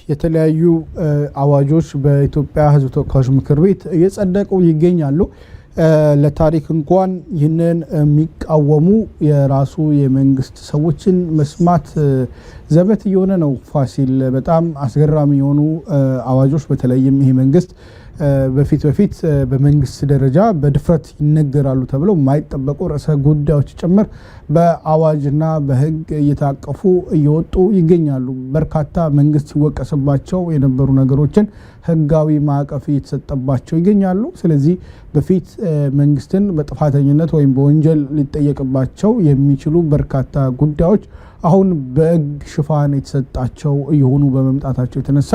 የተለያዩ አዋጆች በኢትዮጵያ ሕዝብ ተወካዮች ምክር ቤት እየጸደቁ ይገኛሉ። ለታሪክ እንኳን ይህንን የሚቃወሙ የራሱ የመንግስት ሰዎችን መስማት ዘበት እየሆነ ነው። ፋሲል፣ በጣም አስገራሚ የሆኑ አዋጆች፣ በተለይም ይሄ መንግስት በፊት በፊት በመንግስት ደረጃ በድፍረት ይነገራሉ ተብለው የማይጠበቁ ርዕሰ ጉዳዮች ጭምር በአዋጅና በሕግ እየታቀፉ እየወጡ ይገኛሉ። በርካታ መንግስት ሲወቀስባቸው የነበሩ ነገሮችን ሕጋዊ ማዕቀፍ እየተሰጠባቸው ይገኛሉ። ስለዚህ በፊት መንግስትን በጥፋተኝነት ወይም በወንጀል ሊጠየቅባቸው የሚችሉ በርካታ ጉዳዮች አሁን በሕግ ሽፋን የተሰጣቸው እየሆኑ በመምጣታቸው የተነሳ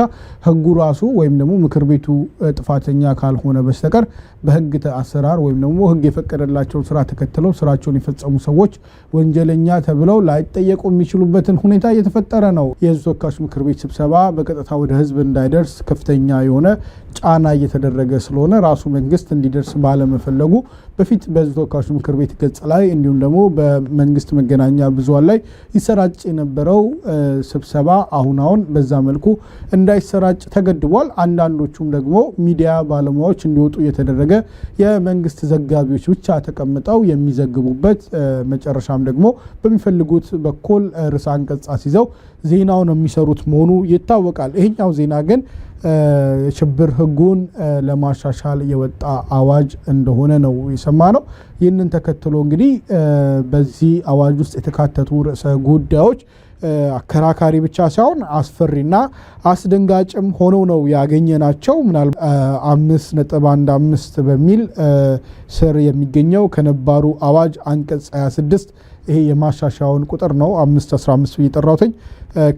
ሕጉ ራሱ ወይም ደግሞ ምክር ቤቱ ጥፋተኛ ካልሆነ በስተቀር በሕግ አሰራር ወይም ደግሞ ሕግ የፈቀደላቸውን ስራ ተከትለው ስራቸውን የፈጸሙ ሰዎች ወንጀለኛ ተብለው ላይጠየቁ የሚችሉበትን ሁኔታ እየተፈጠረ ነው። የሕዝብ ተወካዮች ምክር ቤት ስብሰባ በቀጥታ ወደ ሕዝብ እንዳይደርስ ከፍተኛ የሆነ ጫና እየተደረገ ስለሆነ፣ ራሱ መንግስት እንዲደርስ ባለመፈለጉ፣ በፊት በሕዝብ ተወካዮች ምክር ቤት ገጽ ላይ እንዲሁም ደግሞ በመንግስት መገናኛ ብዙሃን ላይ ይሰራጭ የነበረው ስብሰባ አሁን አሁን በዛ መልኩ እንዳይሰራጭ ተገድቧል። አንዳንዶቹም ደግሞ ሚዲያ ባለሙያዎች እንዲወጡ እየተደረገ የመንግስት ዘጋቢዎች ብቻ ተቀምጠው የሚዘግቡበት፣ መጨረሻም ደግሞ በሚፈልጉት በኩል ርዕሰ አንቀጽ አስይዘው ዜናውን የሚሰሩት መሆኑ ይታወቃል። ይሄኛው ዜና ግን የሽብር ሕጉን ለማሻሻል የወጣ አዋጅ እንደሆነ ነው የሰማነው። ይህንን ተከትሎ እንግዲህ በዚህ አዋጅ ውስጥ የተካተቱ ርዕሰ ጉዳዮች አከራካሪ ብቻ ሳይሆን አስፈሪና አስደንጋጭም ሆነው ነው ያገኘናቸው። ምናልባት 5.15 በሚል ስር የሚገኘው ከነባሩ አዋጅ አንቀጽ 26፣ ይሄ የማሻሻያውን ቁጥር ነው 515 ብዬ ጠራሁትኝ፣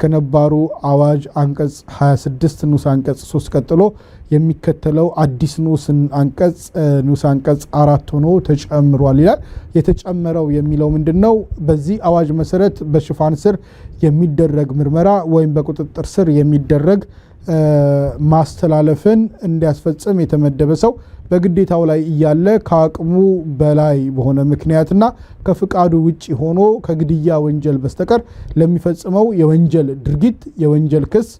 ከነባሩ አዋጅ አንቀጽ 26 ንዑስ አንቀጽ 3 ቀጥሎ የሚከተለው አዲስ ንዑስ አንቀጽ ንዑስ አንቀጽ 4 ሆኖ ተጨምሯል ይላል። የተጨመረው የሚለው ምንድን ነው? በዚህ አዋጅ መሰረት በሽፋን ስር የሚደረግ ምርመራ ወይም በቁጥጥር ስር የሚደረግ ማስተላለፍን እንዲያስፈጽም የተመደበ ሰው በግዴታው ላይ እያለ ከአቅሙ በላይ በሆነ ምክንያትና ከፍቃዱ ውጭ ሆኖ ከግድያ ወንጀል በስተቀር ለሚፈጽመው የወንጀል ድርጊት የወንጀል ክስ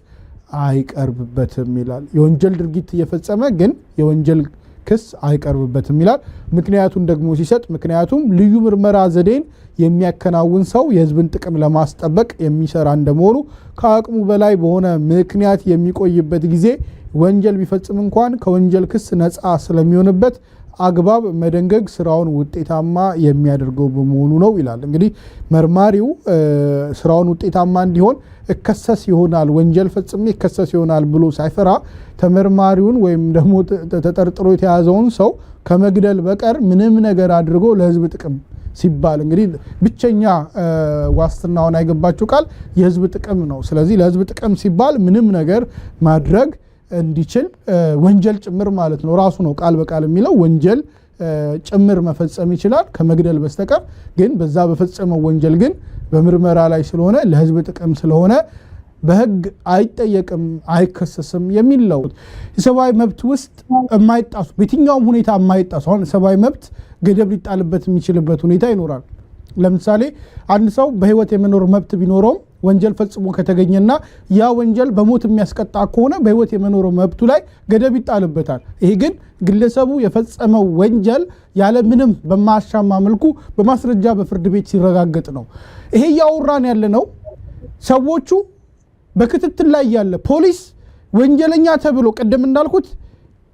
አይቀርብበትም ይላል። የወንጀል ድርጊት እየፈጸመ ግን የወንጀል ክስ አይቀርብበትም ይላል። ምክንያቱን ደግሞ ሲሰጥ ምክንያቱም ልዩ ምርመራ ዘዴን የሚያከናውን ሰው የሕዝብን ጥቅም ለማስጠበቅ የሚሰራ እንደመሆኑ ከአቅሙ በላይ በሆነ ምክንያት የሚቆይበት ጊዜ ወንጀል ቢፈጽም እንኳን ከወንጀል ክስ ነፃ ስለሚሆንበት አግባብ መደንገግ ስራውን ውጤታማ የሚያደርገው በመሆኑ ነው ይላል። እንግዲህ መርማሪው ስራውን ውጤታማ እንዲሆን እከሰስ ይሆናል፣ ወንጀል ፈጽሜ እከሰስ ይሆናል ብሎ ሳይፈራ ተመርማሪውን ወይም ደግሞ ተጠርጥሮ የተያዘውን ሰው ከመግደል በቀር ምንም ነገር አድርጎ ለህዝብ ጥቅም ሲባል፣ እንግዲህ ብቸኛ ዋስትናውን ያገባችው ቃል የህዝብ ጥቅም ነው። ስለዚህ ለህዝብ ጥቅም ሲባል ምንም ነገር ማድረግ እንዲችል፣ ወንጀል ጭምር ማለት ነው። ራሱ ነው ቃል በቃል የሚለው፣ ወንጀል ጭምር መፈጸም ይችላል ከመግደል በስተቀር። ግን በዛ በፈጸመው ወንጀል ግን በምርመራ ላይ ስለሆነ፣ ለህዝብ ጥቅም ስለሆነ በህግ አይጠየቅም፣ አይከሰስም የሚል ነው። የሰብአዊ መብት ውስጥ የማይጣሱ፣ በየትኛውም ሁኔታ የማይጣሱ፣ አሁን ሰብአዊ መብት ገደብ ሊጣልበት የሚችልበት ሁኔታ ይኖራል። ለምሳሌ አንድ ሰው በህይወት የመኖር መብት ቢኖረውም ወንጀል ፈጽሞ ከተገኘና ያ ወንጀል በሞት የሚያስቀጣ ከሆነ በህይወት የመኖር መብቱ ላይ ገደብ ይጣልበታል። ይሄ ግን ግለሰቡ የፈጸመው ወንጀል ያለ ምንም በማያሻማ መልኩ በማስረጃ በፍርድ ቤት ሲረጋገጥ ነው። ይሄ እያወራን ያለ ነው። ሰዎቹ በክትትል ላይ ያለ ፖሊስ ወንጀለኛ ተብሎ፣ ቅድም እንዳልኩት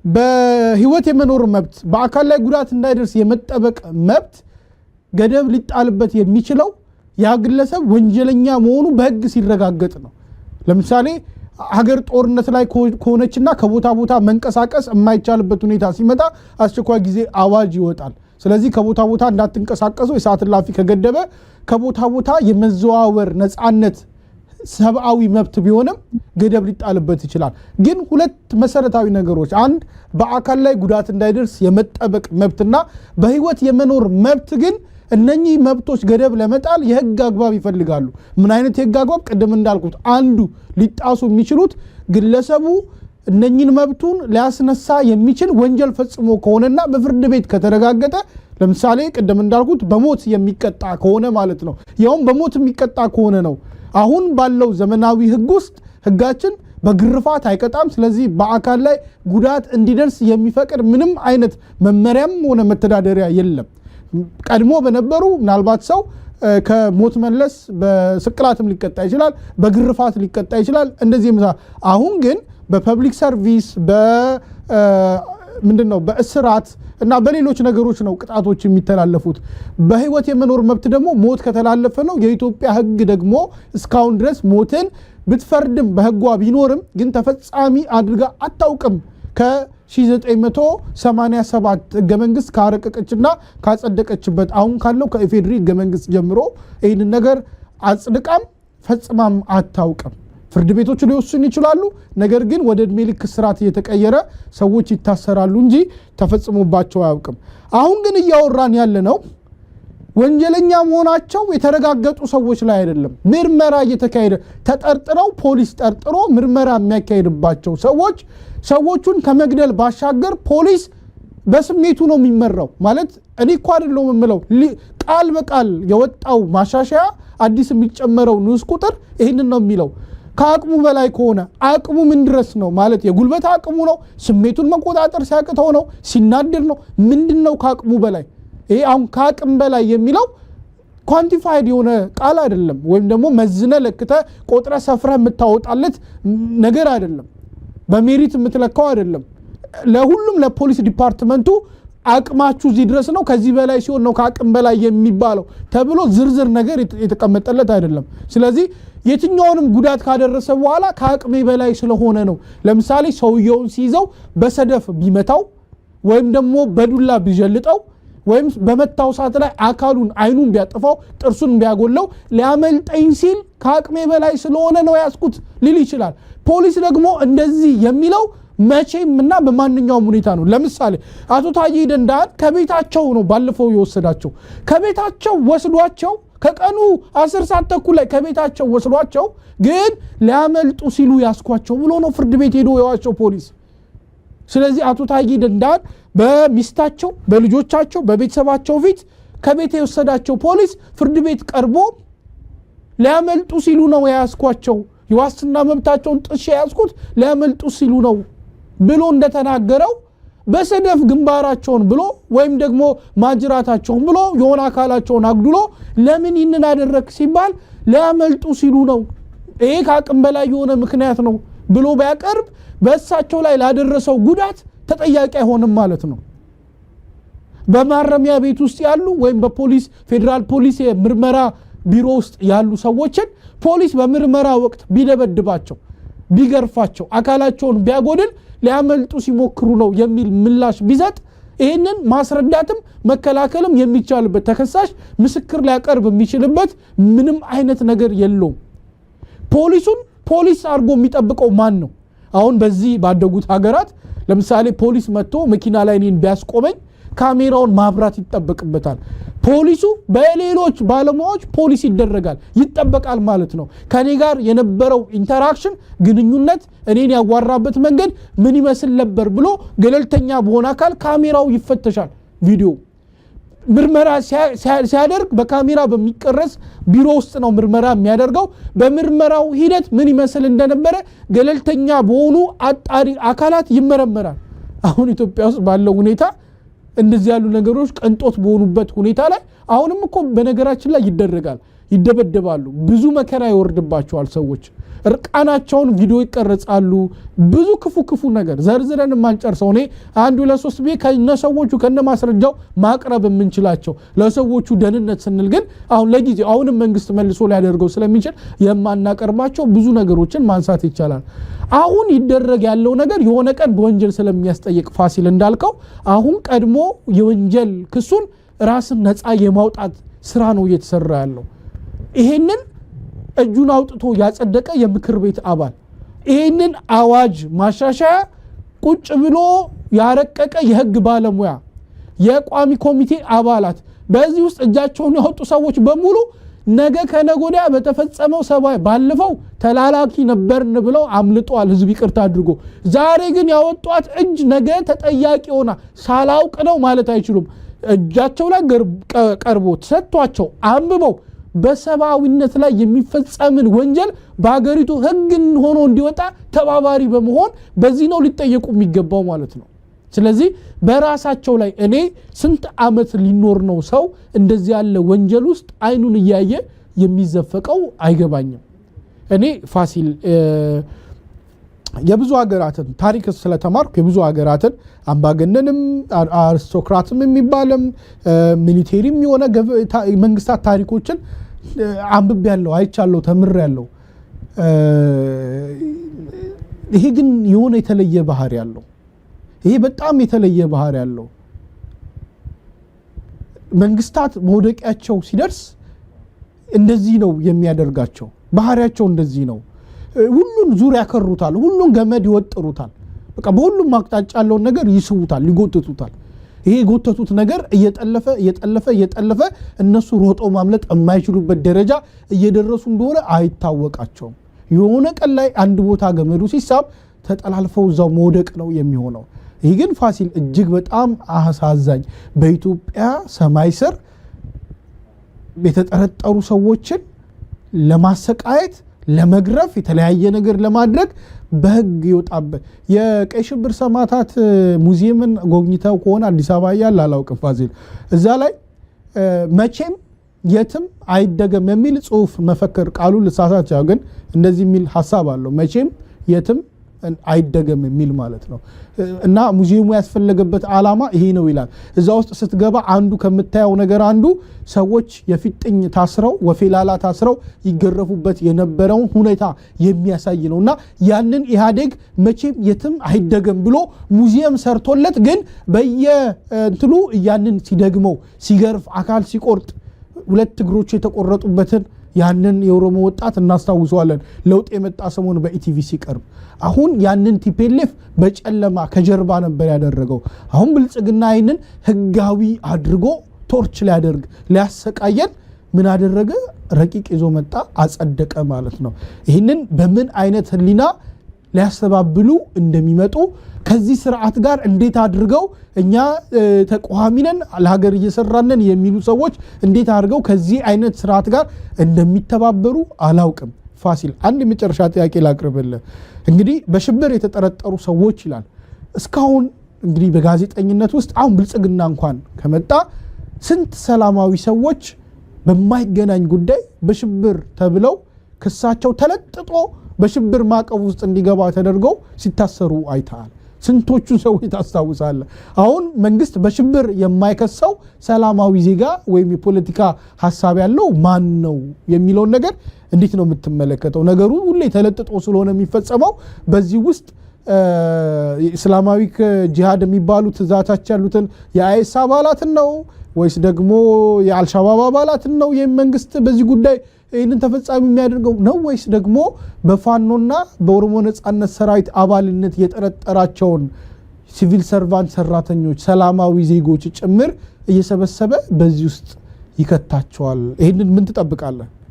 በህይወት የመኖር መብት፣ በአካል ላይ ጉዳት እንዳይደርስ የመጠበቅ መብት ገደብ ሊጣልበት የሚችለው ያ ግለሰብ ወንጀለኛ መሆኑ በህግ ሲረጋገጥ ነው። ለምሳሌ ሀገር ጦርነት ላይ ከሆነችና ከቦታ ቦታ መንቀሳቀስ የማይቻልበት ሁኔታ ሲመጣ አስቸኳይ ጊዜ አዋጅ ይወጣል። ስለዚህ ከቦታ ቦታ እንዳትንቀሳቀሱ የሰዓት እላፊ ከገደበ ከቦታ ቦታ የመዘዋወር ነፃነት ሰብአዊ መብት ቢሆንም ገደብ ሊጣልበት ይችላል። ግን ሁለት መሰረታዊ ነገሮች፣ አንድ በአካል ላይ ጉዳት እንዳይደርስ የመጠበቅ መብትና በህይወት የመኖር መብት፣ ግን እነኚህ መብቶች ገደብ ለመጣል የህግ አግባብ ይፈልጋሉ። ምን አይነት የህግ አግባብ? ቅድም እንዳልኩት አንዱ ሊጣሱ የሚችሉት ግለሰቡ እነኚህን መብቱን ሊያስነሳ የሚችል ወንጀል ፈጽሞ ከሆነና በፍርድ ቤት ከተረጋገጠ፣ ለምሳሌ ቅድም እንዳልኩት በሞት የሚቀጣ ከሆነ ማለት ነው። ያውም በሞት የሚቀጣ ከሆነ ነው። አሁን ባለው ዘመናዊ ህግ ውስጥ ህጋችን በግርፋት አይቀጣም። ስለዚህ በአካል ላይ ጉዳት እንዲደርስ የሚፈቅድ ምንም አይነት መመሪያም ሆነ መተዳደሪያ የለም። ቀድሞ በነበሩ ምናልባት ሰው ከሞት መለስ በስቅላትም ሊቀጣ ይችላል፣ በግርፋት ሊቀጣ ይችላል። እንደዚህ አሁን ግን በ public service ምንድን ነው በእስራት እና በሌሎች ነገሮች ነው ቅጣቶች የሚተላለፉት። በህይወት የመኖር መብት ደግሞ ሞት ከተላለፈ ነው። የኢትዮጵያ ህግ ደግሞ እስካሁን ድረስ ሞትን ብትፈርድም በህጓ ቢኖርም ግን ተፈጻሚ አድርጋ አታውቅም። ከ1987 ህገ መንግስት ካረቀቀችና ካጸደቀችበት አሁን ካለው ከኢፌዴሪ ህገ መንግስት ጀምሮ ይህንን ነገር አጽድቃም ፈጽማም አታውቅም። ፍርድ ቤቶች ሊወስኑ ይችላሉ። ነገር ግን ወደ እድሜ ልክ እስራት እየተቀየረ ሰዎች ይታሰራሉ እንጂ ተፈጽሞባቸው አያውቅም። አሁን ግን እያወራን ያለ ነው ወንጀለኛ መሆናቸው የተረጋገጡ ሰዎች ላይ አይደለም። ምርመራ እየተካሄደ ተጠርጥረው ፖሊስ ጠርጥሮ ምርመራ የሚያካሄድባቸው ሰዎች ሰዎቹን ከመግደል ባሻገር ፖሊስ በስሜቱ ነው የሚመራው። ማለት እኔ እኮ አይደለሁም የምለው፣ ቃል በቃል የወጣው ማሻሻያ አዲስ የሚጨመረው ንዑስ ቁጥር ይህንን ነው የሚለው። ከአቅሙ በላይ ከሆነ አቅሙ ምን ድረስ ነው ማለት የጉልበት አቅሙ ነው? ስሜቱን መቆጣጠር ሲያቅተው ነው? ሲናደድ ነው? ምንድን ነው ከአቅሙ በላይ? ይሄ አሁን ከአቅም በላይ የሚለው quantified የሆነ ቃል አይደለም፣ ወይም ደግሞ መዝነህ ለክተህ ቆጥረህ ሰፍረህ የምታወጣለት ነገር አይደለም። በ merit የምትለካው አይደለም። ለሁሉም ለፖሊስ department ኡ አቅማችሁ እዚህ ድረስ ነው፣ ከዚህ በላይ ሲሆን ነው ከአቅም በላይ የሚባለው ተብሎ ዝርዝር ነገር የተቀመጠለት አይደለም። ስለዚህ የትኛውንም ጉዳት ካደረሰ በኋላ ከአቅሜ በላይ ስለሆነ ነው። ለምሳሌ ሰውየውን ሲይዘው በሰደፍ ቢመታው ወይም ደግሞ በዱላ ቢጀልጠው ወይም በመታው ሰዓት ላይ አካሉን አይኑን ቢያጠፋው ጥርሱን ቢያጎለው ሊያመልጠኝ ሲል ከአቅሜ በላይ ስለሆነ ነው ያዝኩት ሊል ይችላል። ፖሊስ ደግሞ እንደዚህ የሚለው መቼም እና በማንኛውም ሁኔታ ነው። ለምሳሌ አቶ ታዬ ደንደአን ከቤታቸው ነው ባለፈው የወሰዳቸው። ከቤታቸው ወስዷቸው ከቀኑ 10 ሰዓት ተኩል ላይ ከቤታቸው ወስዷቸው ግን ሊያመልጡ ሲሉ ያስኳቸው ብሎ ነው ፍርድ ቤት ሄዶ የዋቸው ፖሊስ። ስለዚህ አቶ ታዬ ደንደአን በሚስታቸው፣ በልጆቻቸው፣ በቤተሰባቸው ፊት ከቤት የወሰዳቸው ፖሊስ ፍርድ ቤት ቀርቦ ሊያመልጡ ሲሉ ነው የያዝኳቸው፣ የዋስትና መብታቸውን ጥሼ የያዝኩት ሊያመልጡ ሲሉ ነው ብሎ እንደተናገረው በሰደፍ ግንባራቸውን ብሎ ወይም ደግሞ ማጅራታቸውን ብሎ የሆነ አካላቸውን አጉድሎ ለምን ይህንን አደረግ ሲባል ሊያመልጡ ሲሉ ነው፣ ይሄ ከአቅም በላይ የሆነ ምክንያት ነው ብሎ ቢያቀርብ በእሳቸው ላይ ላደረሰው ጉዳት ተጠያቂ አይሆንም ማለት ነው። በማረሚያ ቤት ውስጥ ያሉ ወይም በፖሊስ ፌዴራል ፖሊስ የምርመራ ቢሮ ውስጥ ያሉ ሰዎችን ፖሊስ በምርመራ ወቅት ቢደበድባቸው፣ ቢገርፋቸው፣ አካላቸውን ቢያጎድል ሊያመልጡ ሲሞክሩ ነው የሚል ምላሽ ቢሰጥ ይህንን ማስረዳትም መከላከልም የሚቻልበት ተከሳሽ ምስክር ሊያቀርብ የሚችልበት ምንም አይነት ነገር የለውም። ፖሊሱን ፖሊስ አድርጎ የሚጠብቀው ማን ነው? አሁን በዚህ ባደጉት ሀገራት ለምሳሌ ፖሊስ መጥቶ መኪና ላይ እኔን ቢያስቆመኝ ካሜራውን ማብራት ይጠበቅበታል። ፖሊሱ በሌሎች ባለሙያዎች ፖሊስ ይደረጋል፣ ይጠበቃል ማለት ነው። ከኔ ጋር የነበረው interaction ግንኙነት፣ እኔን ያዋራበት መንገድ ምን ይመስል ነበር ብሎ ገለልተኛ በሆነ አካል ካሜራው ይፈተሻል። ቪዲዮ ምርመራ ሲያደርግ በካሜራ በሚቀረጽ ቢሮ ውስጥ ነው ምርመራ የሚያደርገው። በምርመራው ሂደት ምን ይመስል እንደነበረ ገለልተኛ በሆኑ አጣሪ አካላት ይመረመራል። አሁን ኢትዮጵያ ውስጥ ባለው ሁኔታ እንደዚህ ያሉ ነገሮች ቅንጦት በሆኑበት ሁኔታ ላይ አሁንም እኮ በነገራችን ላይ ይደረጋል፣ ይደበደባሉ፣ ብዙ መከራ ይወርድባቸዋል ሰዎች እርቃናቸውን ቪዲዮ ይቀረጻሉ። ብዙ ክፉ ክፉ ነገር ዘርዝረን የማንጨርሰው እኔ አንድ ሁለት ሶስት ብዬ ከነሰዎቹ ከነማስረጃው ማቅረብ የምንችላቸው ለሰዎቹ ደህንነት ስንል ግን አሁን ለጊዜው አሁንም መንግስት መልሶ ሊያደርገው ስለሚችል የማናቀርባቸው ብዙ ነገሮችን ማንሳት ይቻላል። አሁን ይደረግ ያለው ነገር የሆነ ቀን በወንጀል ስለሚያስጠይቅ ፋሲል እንዳልከው አሁን ቀድሞ የወንጀል ክሱን ራስን ነፃ የማውጣት ስራ ነው እየተሰራ ያለው። ይሄንን እጁን አውጥቶ ያጸደቀ የምክር ቤት አባል፣ ይህንን አዋጅ ማሻሻያ ቁጭ ብሎ ያረቀቀ የህግ ባለሙያ፣ የቋሚ ኮሚቴ አባላት፣ በዚህ ውስጥ እጃቸውን ያወጡ ሰዎች በሙሉ ነገ ከነገ ወዲያ በተፈጸመው ሰብአዊ ባለፈው ተላላኪ ነበርን ብለው አምልጠዋል፣ ህዝብ ይቅርታ አድርጎ። ዛሬ ግን ያወጧት እጅ ነገ ተጠያቂ ሆና ሳላውቅ ነው ማለት አይችሉም። እጃቸው ላይ ቀርቦ ተሰጥቷቸው አንብበው በሰብአዊነት ላይ የሚፈጸምን ወንጀል በሀገሪቱ ሕግ ሆኖ እንዲወጣ ተባባሪ በመሆን በዚህ ነው ሊጠየቁ የሚገባው ማለት ነው። ስለዚህ በራሳቸው ላይ እኔ ስንት ዓመት ሊኖር ነው ሰው እንደዚህ ያለ ወንጀል ውስጥ አይኑን እያየ የሚዘፈቀው አይገባኝም። እኔ ፋሲል የብዙ ሀገራትን ታሪክ ስለተማርኩ የብዙ ሀገራትን አምባገነንም aristocrat ም የሚባልም military ም የሆነ መንግስታት ታሪኮችን አንብቤያለሁ፣ አይቻለሁ፣ ተምሬያለሁ። ይሄ ግን የሆነ የተለየ ባህሪ ያለው፣ ይሄ በጣም የተለየ ባህሪ ያለው፣ መንግስታት መውደቂያቸው ሲደርስ እንደዚህ ነው የሚያደርጋቸው። ባህሪያቸው እንደዚህ ነው። ሁሉን ዙሪያ ያከሩታል፣ ሁሉን ገመድ ይወጥሩታል። በቃ በሁሉም አቅጣጫ ያለውን ነገር ይስቡታል፣ ይጎትቱታል። ይሄ የጎተቱት ነገር እየጠለፈ እየጠለፈ እየጠለፈ እነሱ ሮጠው ማምለጥ የማይችሉበት ደረጃ እየደረሱ እንደሆነ አይታወቃቸውም። የሆነ ቀን ላይ አንድ ቦታ ገመዱ ሲሳብ ተጠላልፈው እዛው መውደቅ ነው የሚሆነው። ይህ ግን ፋሲል እጅግ በጣም አሳዛኝ፣ በኢትዮጵያ ሰማይ ስር የተጠረጠሩ ሰዎችን ለማሰቃየት፣ ለመግረፍ፣ የተለያየ ነገር ለማድረግ በህግ ይወጣበት። የቀይ ሽብር ሰማዕታት ሙዚየምን ጎብኝተው ከሆነ አዲስ አበባ እያለ አላውቅም ፋሲል፣ እዛ ላይ መቼም የትም አይደገም የሚል ጽሁፍ፣ መፈክር፣ ቃሉን ልሳሳት፣ ግን እንደዚህ የሚል ሀሳብ አለው። መቼም የትም አይደገም የሚል ማለት ነው። እና ሙዚየሙ ያስፈለገበት ዓላማ ይሄ ነው ይላል። እዛ ውስጥ ስትገባ አንዱ ከምታየው ነገር አንዱ ሰዎች የፊጥኝ ታስረው፣ ወፌላላ ታስረው ይገረፉበት የነበረውን ሁኔታ የሚያሳይ ነው። እና ያንን ኢህአዴግ መቼም የትም አይደገም ብሎ ሙዚየም ሰርቶለት ግን በየእንትኑ ያንን ሲደግመው፣ ሲገርፍ፣ አካል ሲቆርጥ፣ ሁለት እግሮቹ የተቆረጡበትን ያንን የኦሮሞ ወጣት እናስታውሰዋለን። ለውጥ የመጣ ሰሞን በኢቲቪ ሲቀርብ። አሁን ያንን TPLF በጨለማ ከጀርባ ነበር ያደረገው። አሁን ብልጽግና ይህንን ህጋዊ አድርጎ torture ሊያደርግ፣ ሊያሰቃየን ምን አደረገ? ረቂቅ ይዞ መጣ፣ አጸደቀ ማለት ነው። ይህንን በምን አይነት ህሊና ሊያስተባብሉ እንደሚመጡ፣ ከዚህ ስርዓት ጋር እንዴት አድርገው እኛ ተቃዋሚ ነን፣ ለሀገር እየሰራን የሚሉ ሰዎች እንዴት አድርገው ከዚህ አይነት ስርዓት ጋር እንደሚተባበሩ አላውቅም። ፋሲል፣ አንድ የመጨረሻ ጥያቄ ላቅርብልህ። እንግዲህ በሽብር የተጠረጠሩ ሰዎች ይላል። እስካሁን እንግዲህ በጋዜጠኝነት ውስጥ አሁን ብልጽግና እንኳን ከመጣ ስንት ሰላማዊ ሰዎች በማይገናኝ ጉዳይ በሽብር ተብለው ክሳቸው ተለጥጦ በሽብር ማዕቀፍ ውስጥ እንዲገባ ተደርገው ሲታሰሩ አይተሃል? ስንቶቹን ሰዎች ታስታውሳለህ? አሁን መንግስት በሽብር የማይከሰው ሰላማዊ ዜጋ ወይም የፖለቲካ ሀሳብ ያለው ማን ነው የሚለውን ነገር እንዴት ነው የምትመለከተው? ነገሩ ሁሌ ተለጥጦ ስለሆነ የሚፈጸመው በዚህ ውስጥ እስላማዊ ጂሃድ የሚባሉት ዛታች ያሉትን የአይኤስ አባላትን ነው ወይስ ደግሞ የአልሻባብ አባላትን ነው ይህም መንግስት በዚህ ጉዳይ ይህንን ተፈጻሚ የሚያደርገው ነው፣ ወይስ ደግሞ በፋኖና በኦሮሞ ነጻነት ሰራዊት አባልነት የጠረጠራቸውን civil servant ሰራተኞች፣ ሰላማዊ ዜጎች ጭምር እየሰበሰበ በዚህ ውስጥ ይከታቸዋል? ይህንን ምን ትጠብቃለህ?